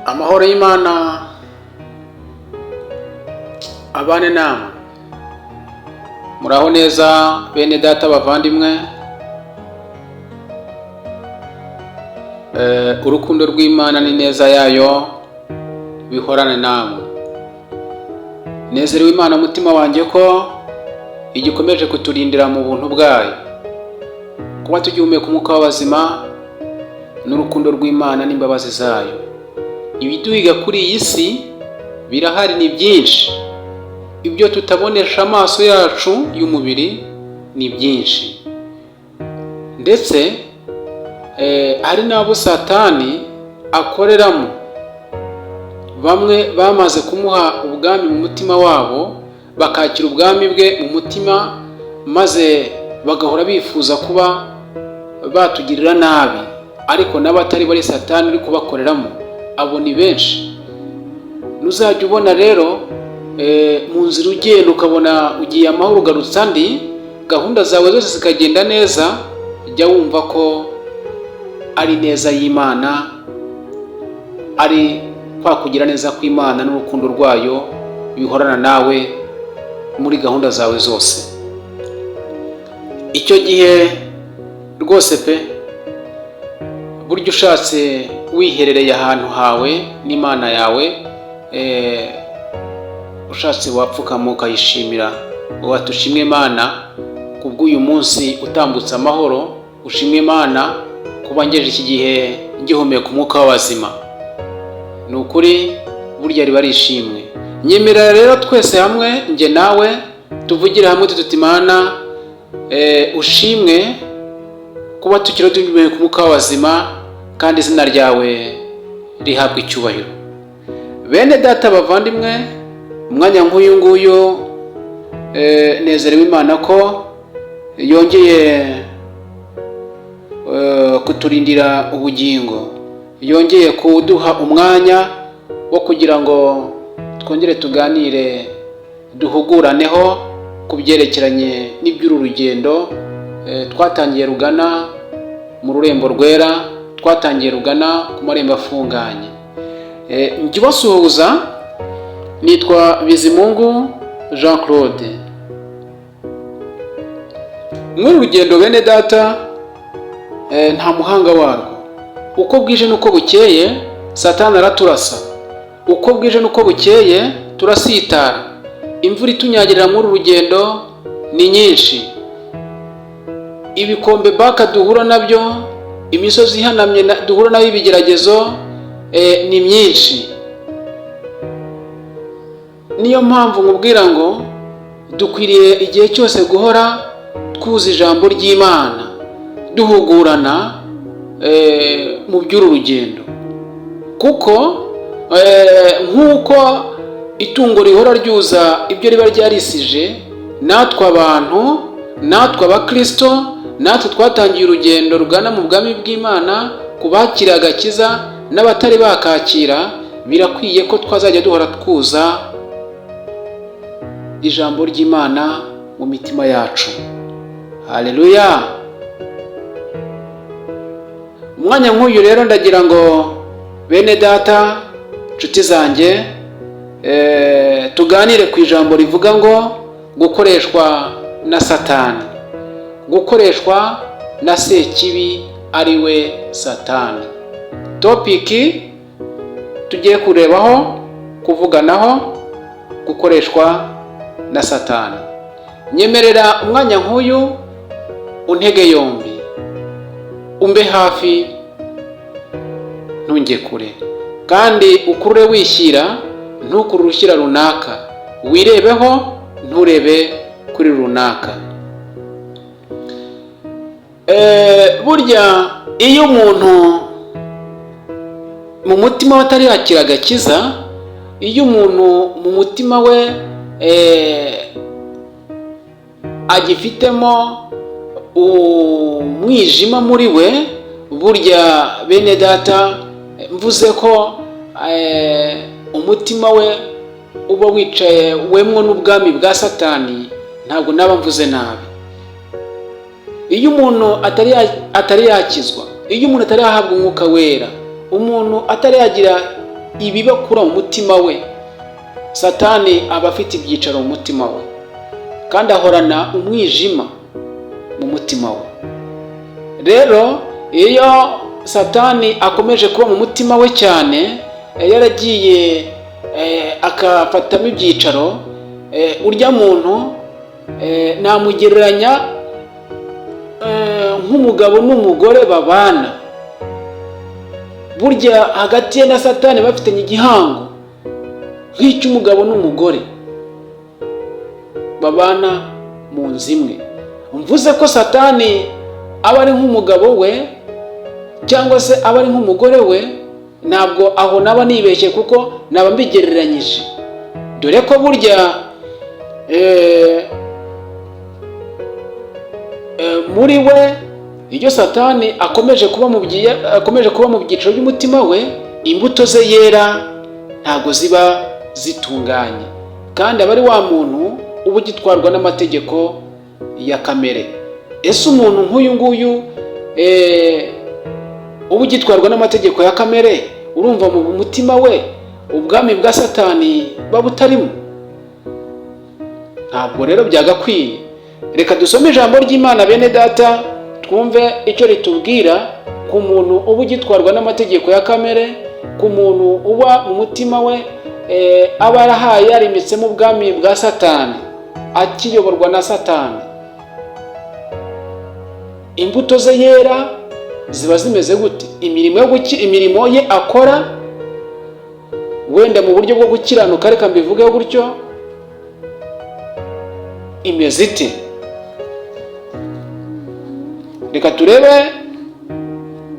Amahoro y'Imana abane namwe. Muraho neza bene data bavandimwe. Urukundo rw'Imana n'ineza yayo bihorane namwe. Nezerewe Imana umutima wanjye ko igikomeje kuturindira mu buntu bwayo, kuba tugihumeka umwuka w'abazima n'urukundo rw'Imana n'imbabazi zayo. Ibiduhiga kuri iyi si birahari ni byinshi, ibyo tutabonesha amaso yacu y'umubiri ni byinshi, ndetse hari n'abo Satani akoreramo. Bamwe bamaze kumuha ubwami mu mutima wabo, bakakira ubwami bwe mu mutima, maze bagahora bifuza kuba batugirira nabi, ariko n'abatari bari Satani uri kubakoreramo, abo ni benshi. Nuzajya ubona rero mu nzira ugenda ukabona ugiye amahoro ugarutse andi, gahunda zawe zose zikagenda neza, jya wumva ko ari neza y'Imana, ari kwa kugira neza kw'Imana n'urukundo rwayo bihorana nawe muri gahunda zawe zose. Icyo gihe rwose pe, burya ushatse wiherereye ahantu hawe n'Imana yawe, ushatse wapfukama ukayishimira, wati: "Ushimwe Imana kubw'uyu munsi utambutse amahoro, ushimwe Imana kuba ngejeje iki gihe ngihumeka umwuka w'abazima." Ni ukuri burya riba ari ishimwe. Nyemerera rero twese hamwe, njye nawe, tuvugire hamwe tuti: "Imana, ushimwe kuba tukiriho duhumeka umwuka w'abazima, kandi izina ryawe rihabwa icyubahiro." Bene data bavandimwe, umwanya nk'uyu nguyu nezerewe Imana ko yongeye kuturindira ubugingo, yongeye kuduha umwanya wo kugira ngo twongere tuganire, duhuguraneho ku byerekeranye n'iby'uru rugendo twatangiye rugana mu rurembo rwera, twatangiye rugana ku marembo afunganye. Njye ubasuhuza nitwa Bizimungu Jean Claude. Muri uru rugendo, bene data, nta muhanga warwo. Uko bwije n'uko bukeye Satani araturasa, uko bwije n'uko bukeye turasitara. Imvura itunyagirira muri uru rugendo ni nyinshi, ibikombe baka duhura nabyo, imisozi ihanamye duhura nayo, ibigeragezo ni myinshi. Niyo mpamvu nkubwira ngo dukwiriye igihe cyose guhora twuza ijambo ry'Imana, duhugurana mu by'uru rugendo, kuko nk'uko itungo rihora ryuza ibyo riba ryarisije, natwe abantu, natwe abakirisito, natwe twatangiye urugendo rugana mu bwami bw'Imana, ku bakira agakiza n'abatari bakakira, birakwiye ko twazajya duhora twuza ijambo ry'Imana mu mitima yacu. Haleluya! Umwanya nk'uyu rero ndagira ngo bene data, inshuti zanjye, tuganire ku ijambo rivuga ngo gukoreshwa na Satani, gukoreshwa na Sekibi ari we Satani. Topic tugiye kurebaho, kuvuganaho, gukoreshwa na Satani. Nyemerera umwanya nk'uyu untege yombi, umbe hafi, ntunge kure, kandi ukurure wishyira, ntukurure ushyira runaka, wirebeho, nturebe kuri runaka. Burya iyo umuntu mu mutima we atari yakira agakiza, iyo umuntu mu mutima we agifitemo umwijima muri we, burya bene data, mvuze ko umutima we uba wicaye wemwo n'ubwami bwa Satani, ntabwo naba mvuze nabi. Iyo umuntu atari yakizwa, iyo umuntu atari yahabwa Umwuka Wera, umuntu atari yagira Ibibakura mu mutima we, Satani aba afite ibyicaro mu mutima we, kandi ahorana umwijima mu mutima we. Rero iyo Satani akomeje kuba mu mutima we cyane, yaragiye akafatamo ibyicaro, urya muntu namugereranya nk'umugabo n'umugore babana. Burya hagati ye na Satani bafitanye igihango nk'icy'umugabo n'umugore babana mu nzu imwe. Mvuze ko Satani aba ari nk'umugabo we cyangwa se aba ari nk'umugore we, ntabwo aho naba nibeshye, kuko naba mbigereranyije, dore ko burya muri we, iyo Satani akomeje kuba mu byiciro by'umutima we, imbuto ze yera ntabwo ziba zitunganye, kandi aba ari wa muntu uba ugitwarwa n'amategeko ya kamere. Ese umuntu nk'uyu nguyu uba ugitwarwa n'amategeko ya kamere, urumva mu mutima we ubwami bwa Satani buba butarimo? Ntabwo rero byagakwiye. Reka dusome ijambo ry'Imana, bene data, twumve icyo ritubwira ku muntu uba ugitwarwa n'amategeko ya kamere, ku muntu uba mu mutima we aba yarahaye yarimitsemo ubwami bwa Satani, akiyoborwa na Satani. Imbuto ze yera ziba zimeze gute? Imirimo ye akora wenda mu buryo bwo gukiranuka, reka mbivuge gutyo, imeze ite? Reka turebe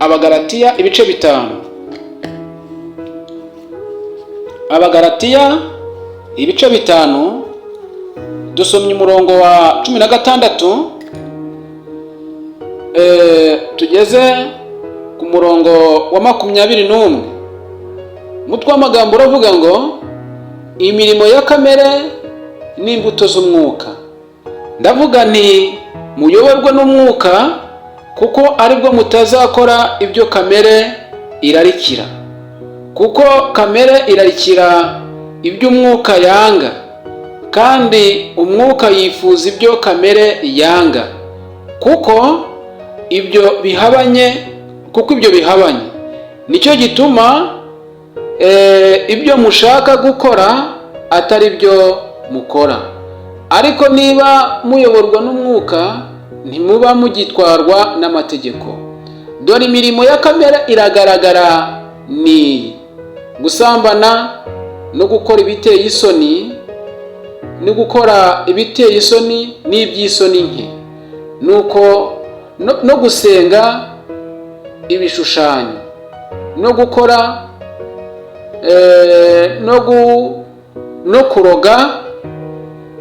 Abagaratiya ibice 5. Abagaratiya ibice 5, dusomye umurongo wa 16 tugeze ku murongo wa 21. Umutwe w'amagambo uravuga ngo: "Imirimo ya kamere n'imbuto z'umwuka." Ndavuga nti: muyoborwe n'umwuka, kuko aribwo mutazakora ibyo kamere irarikira. Kuko kamere irarikira iby'umwuka yanga, kandi umwuka yifuza ibyo kamere yanga, kuko ibyo bihabanye. Nicyo gituma ibyo mushaka gukora atari byo mukora. Ariko niba muyoborwa n'umwuka, ntimuba mugitwarwa n'amategeko. Dore imirimo ya kamere iragaragara, ni gusambana no gukora ibiteye isoni no gukora ibiteye isoni n'iby'isoni nke, nuko no gusenga ibishushanyo no gukora no kuroga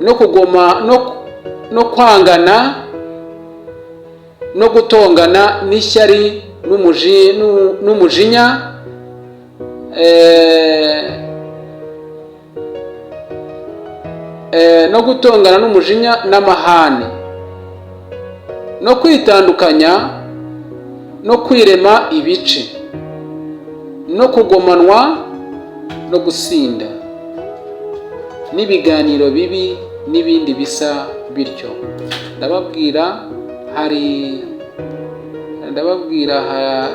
no kugoma no kwangana no gutongana n'ishyari n'umujinya no gutongana n'umujinya n'amahane no kwitandukanya no kwirema ibice no kugomanwa no gusinda n'ibiganiro bibi n'ibindi bisa bityo. Ndababwira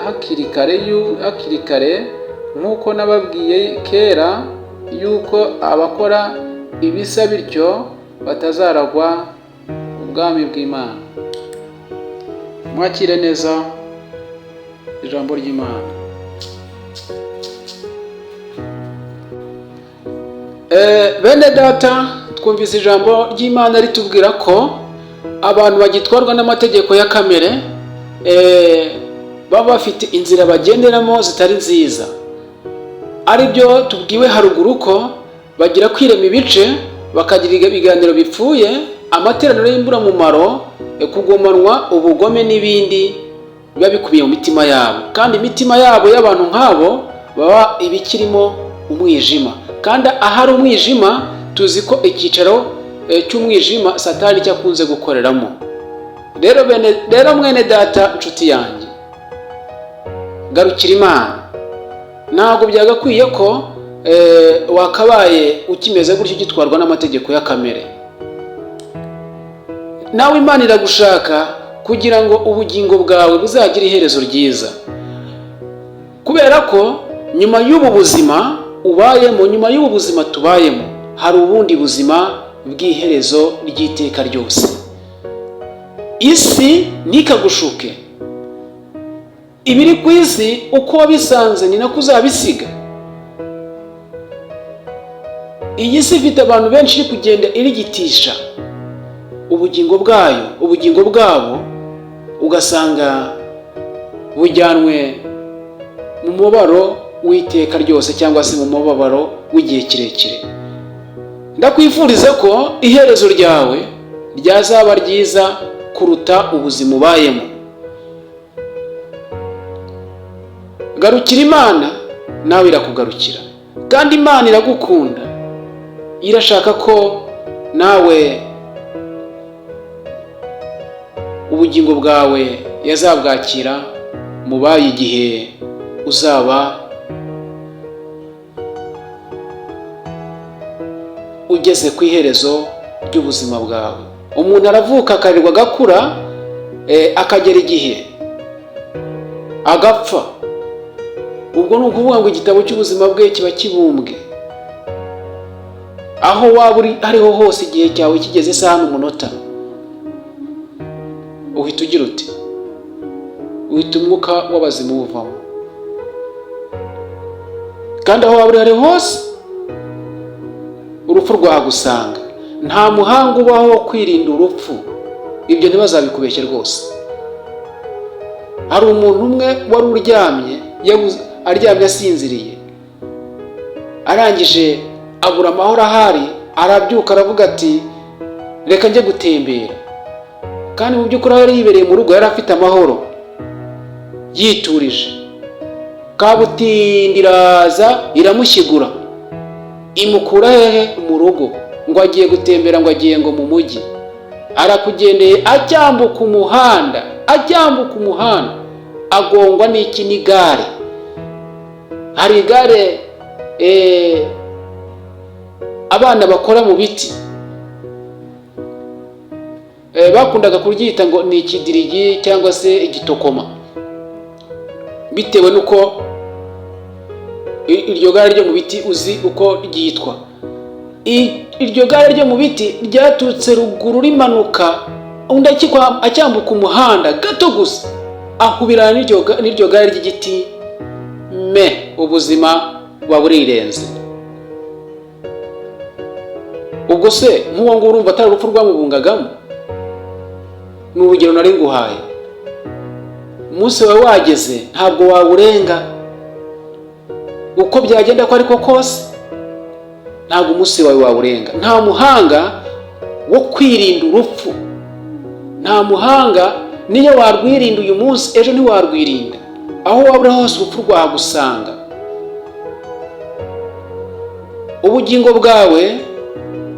hakiri kare nk'uko nababwiye kera, yuko abakora ibisa bityo batazaragwa ubwami bw'Imana. Mwakire neza ijambo ry'Imana. Bene data, twumvise ijambo ry'Imana ritubwira ko abantu bagitwarwa n'amategeko ya kamere baba bafite inzira bagenderamo zitari nziza, aribyo tubwiwe haruguru ko bagira kwirema ibice, bakagira ibiganiro bipfuye, amateraniro y'imburamumaro, kugomanwa, ubugome n'ibindi biba bikubiye mu mitima yabo. Kandi imitima yabo y'abantu nk'abo baba ibikirimo umwijima, kandi ahari umwijima tuzi ko icyicaro cy'umwijima Satani cyo akunze gukoreramo. Rero mwene data, inshuti yanjye, garukira Imana. Ntabwo byagakwiye ko wakabaye ukimeze gutyo, ugitwarwa n'amategeko ya kamere. Nawe Imana iragushaka kugira ngo ubugingo bwawe buzagire iherezo ryiza, kubera ko nyuma y'ubu buzima ubayemo, nyuma y'ubu buzima tubayemo, hari ubundi buzima bw'iherezo ry'iteka ryose. Isi ntikagushuke. Ibiri ku isi, uko wabisanze ni nako uzabisiga. Iyi si ifite abantu benshi iri kugenda irigitisha ubugingo bwayo, ubugingo bwabo ugasanga bujyanwe mu mubabaro w'iteka ryose cyangwa se mu mubabaro w'igihe kirekire. Ndakwifuriza ko iherezo ryawe ryazaba ryiza kuruta ubuzima ubayemo. Garukira Imana, nawe irakugarukira. Kandi Imana iragukunda, irashaka ko nawe ubugingo bwawe yazabwakira mubaye igihe uzaba ugeze ku iherezo ry'ubuzima bwawe. Umuntu aravuka, akarerwa, agakura, akagera igihe agapfa. Ubwo ni ukuvuga ngo igitabo cy'ubuzima bwe kiba kibumbwe. Aho waba uri ariho hose, igihe cyawe kigeze, isaha n'umunota, uhita ugira uti uhita umwuka w'abazima uwuvamo. Kandi aho waba uri ari hose, urupfu rwahagusanga. Nta muhanga ubaho wo kwirinda urupfu, ibyo ntibazabikubeshye rwose. Hari umuntu umwe wari uryamye, aryamye asinziriye, arangije abura amahoro ahari, arabyuka aravuga ati: "Reka njye gutembera." Kandi mu by'ukuri aho yari yibereye mu rugo yari afite amahoro, yiturije. Kabutindi iraza iramushyigura, imukura hehe? Mu rugo. Ngo agiye gutembera, ngo agiye ngo mu mujyi. Arakugendeye, acyambuka umuhanda, acyambuka umuhanda agongwa n'iki? N'igare. Hari igare abana bakora mu biti, bakundaga kuryita ngo ni ikidirigi cyangwa se igitokoma, bitewe n'uko iryo gare ryo mu biti uzi uko ryitwa. Iryo gare ryo mu biti ryaturutse ruguru rimanuka, undi acyambuka umuhanda gato gusa ahubirana n'iryo gare ry'igiti. Me ubuzima buba burirenze. Ubwo se nk'uwo nguwo urumva atari urupfu rwamubungagamo? Ni urugero nari nguhaye. Umunsi wawe wageze, ntabwo wawurenga uko byagenda ko ariko kose. Ntabwo umunsi wawe wawurenga. Nta muhanga wo kwirinda urupfu, nta muhanga. Niyo warwirinda uyu munsi, ejo ntiwarwirinda. Aho waba uri hose, urupfu rwagusanga. Ubugingo bwawe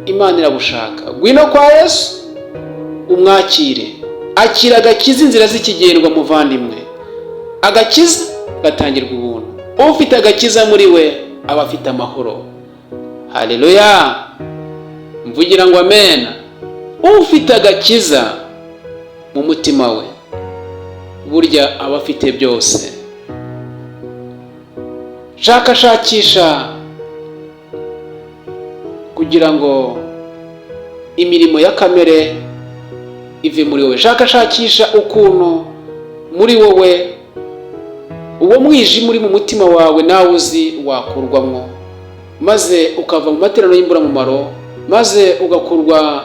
Imana irabushaka. Ngwino kwa Yesu umwakire. Akira agakiza. Inzira z'ikigendwa, muvandimwe, agakiza gatangirwa ubuntu. Ufite agakiza muri we aba afite amahoro. Haleluya! Mvugira ngo amena. Ufite agakiza mu mutima we burya aba afite byose. Shakashakisha kugira ngo imirimo ya kamere ive muri wowe. Shakashakisha ukuntu muri wowe uwo mwijima uri mu mutima wawe nawe uzi wakurwamwo, maze ukava mu materaniro y'imburamumaro, maze ugakurwa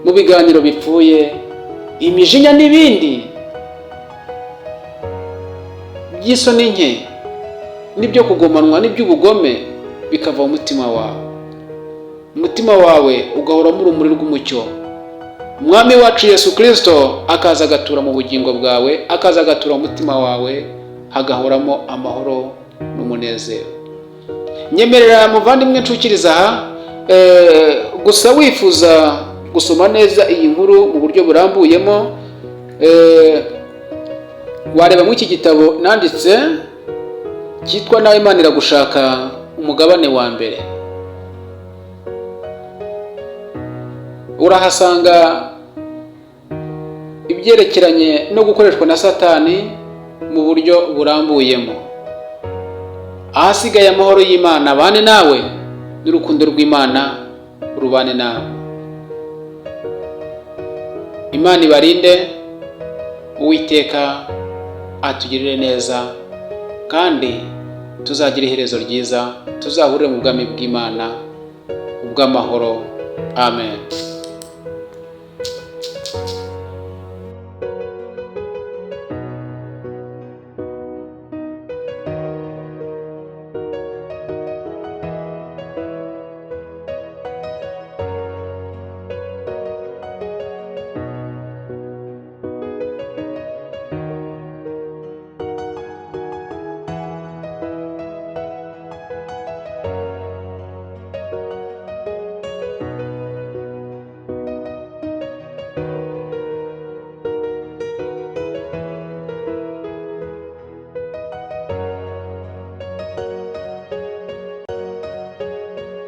mu biganiro bipfuye, imijinya n'ibindi by'isoni nke n'ibyo kugomanwa n'iby'ubugome, bikava mu mutima wawe, umutima wawe ugahoramo urumuri rw'umucyo. Umwami wacu Yesu Kirisito akaza agatura mu bugingo bwawe, akaza agatura mu mutima wawe, hagahoramo amahoro n'umunezero. Nyemerera muvandimwe ncukiriza aha gusa. Wifuza gusoma neza iyi nkuru mu buryo burambuyemo, wareba muri iki gitabo nanditse. Cyitwa "Nawe Imana Iragushaka", umugabane wa mbere. Urahasanga ibyerekeranye no gukoreshwa na Satani mu buryo burambuyemo. Ahasigaye, amahoro y'Imana bane nawe n'urukundo rw'Imana rubane nawe. Imana ibarinde, Uwiteka atugirire neza, kandi tuzagira iherezo ryiza, tuzahurire mu bwami bw'Imana ubw'amahoro. Amen.